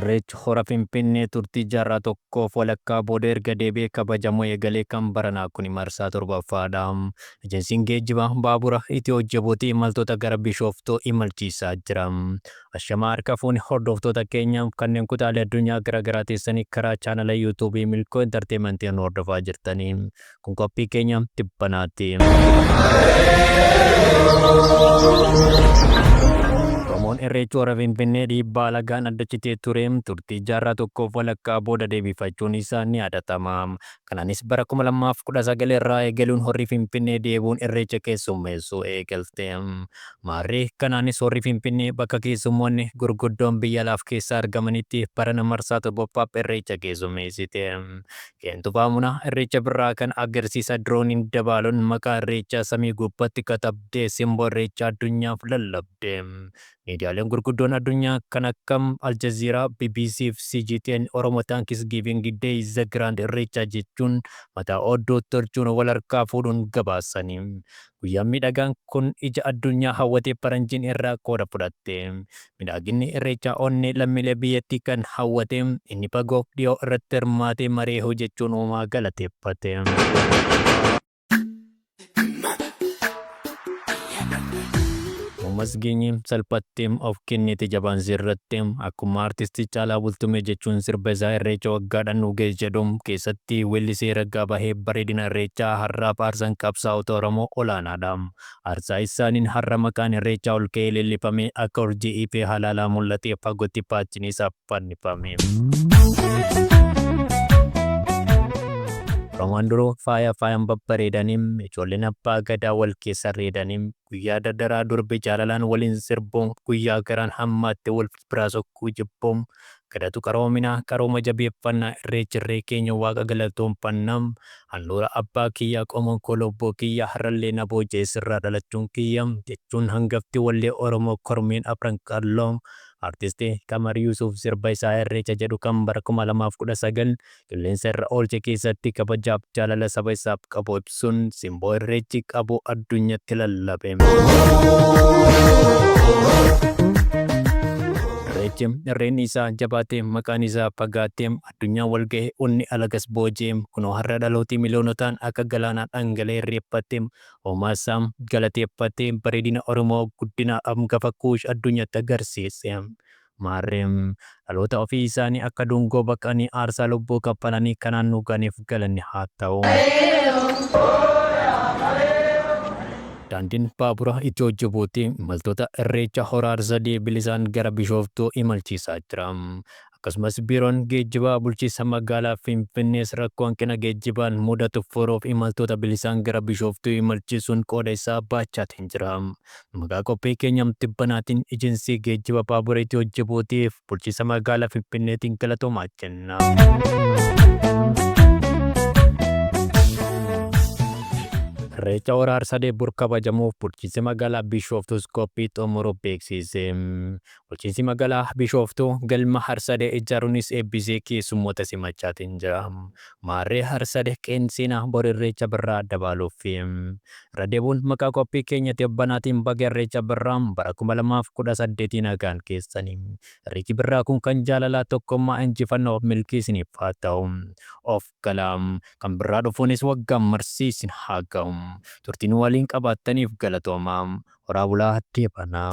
Irreechi Hora Finfinnee turtii jaarraa tokkoof walakkaa booda erga deebi'ee kabajamuu eegalee kan baranaa kuni marsaa 7ffaadha. Ejensiin Geejjiba Baabura Itiyoo Jibuutii imaltoota gara Bishooftuu imalchiisaa jira. Ashamaa harka fuune hordoftoota keenya kanneen kutaalee addunyaa garaagaraa teessanii karaa chaanala Yuutuubii Milkoo Intarteementiin nu hordofaa jirtanii. Kun qophii keenya tibbanaati. Oromoon Irreechi Hora Finfinnee dhiibbaa alagaan adda citee ture turtii jaarraa tokkoof walakkaa booda deebifachuun isaa ni yaadatama. Kanaanis bara 2019 irraa eegaluun Horri Finfinnee deebi'uun Irreecha keessummeessuu eegalte. Maarree kanaanis Horri Finfinnee bakka keessummoonni gurguddoon biyya alaaf keessaa argamanitti barana marsaa 7ffaaf Irreecha keessummeessite. Qeenxu Baamunaa Irreecha Birraa kan agarsiisa dirooniin dabaaluun maqaa Irreechaa samii gubbatti katabdee simboo Irreechaa addunyaaf lallabde. Miidiyaaleen gurguddoon addunyaa kan akka Aljazeera, bbc fi CGTN Oromo Thanksgiving Day The Grand Irreechaa jechuun mataa odduu tolchuun wal harkaa fuudhuun gabaasani. Guyyaan miidhagaan kun ija addunyaa hawwatee faranjiin irraa qooda fudhatte. Midhaaginni Irreechaa onnee lammiilee biyyattii kan hawwate, inni fagoof dhiyoo irratti hirmaatee maree hojechuun uumaa galateeffate. Ammas geenye salphatte of kennite jabaan sirratte akkuma artisti Caalaa Bultumee jechuun sirba isaa Irreecha waggaadhaan nu ga'e jedhu keessatti weellisee ragaa bahee bareedina Irreechaa har'aaf aarsaan qabsaa'ota Oromoo olaanaadha. Aarsaa isaaniin har'a maqaan Irreechaa ol ka'ee leellifamee akka urjii ifee halaalaa mul'atee fagootti faajjiin isaa fannifame. Oromoon duruu faaya faayan babbareedanii, ijoolleen abbaa gadaa wal keessa reedanii, guyyaa dardaraa durbi jaalalaan waliin sirbu, guyyaa garaan hammaatte wal biraa sokkuu jibbu. Gadatu qaroomina, qarooma jabeeffanna, Irreechi irree keenya Waaqa galatoomfanna. Handhuura abbaa kiyyaa qomoon koo lubbuu kiyya har'allee na booji'e sirraa dhalachuun kiyya jechuun hangafti wallee Oromoo Kormeen Afran Qalloo Artisti Qamar Yuusuuf sirba isaa Irreecha jedhu kan bara 2019 qilleensa irra oolche keessatti kabajaaf jaalala saba isaaf qabu ibsuun simboo Irreechi qabu addunyatti lallabe. Irreechi irreen isaa jabaatee maqaan isaa fagaatee addunyaan wal gahee onni alagas booji'e kunoo har'a dhalootii miliyoonotaan akka galaanaa dhangala'ee irreeffate uumaa isaa galateeffatee bareedina Oromoo guddina hangafa Kuush addunyatti agarsiise. Maarree dhaloota ofii isaanii akka dungoo baqanii aarsaa lubbuu kaffalanii kanaan nu ga'aniif galanni haa ta'u. Daandiin Baabura Itiyoo-Jibuutii imaltoota Irreecha Hora Harsadii bilisaan gara Bishooftuu imalchiisaa jira. Akkasumas Biiroon Geejjibaa Bulchiinsa Magaalaa Finfinnees rakkoo hanqina geejjibaan mudatu furuuf imaltoota bilisaan gara Bishooftuu imalchiisuun qooda isaa bahachaatiin jira. Maqaa qophii keenya tibbanaatiin Ejensii Geejjiba Baabura Itiyoo Jibuutiif Bulchiinsa Magaalaa Finfinneetiin galatoomaa jenna. Irreecha Hora Harsadee bor kabajamuuf Bulchiinsi Magaalaa Bishooftuus qophii xumuruu beeksiise. Bulchiinsi Magaalaa Bishooftuu galma Harsadee ijaaruunis eebbisee keessummoota simachaatiin jira. Maarree Harsade qeensiina bor Irreecha Birraa dabaaluufi. Irra deebuun maqaa qophii keenya tibbanaatiin baga Irreecha Birraa bara 2018 nagaan geessani. Irreechi Birraa kun kan jaalalaa, tokkummaa, injifannoof milkii isiniif haa ta'u. Of galaa. Kan Birraa dhufuunis waggaan marsii isin haa ga'u. Turtii nu waliin qabaattaniif galatoomaa. Horaa bulaa deebanaa.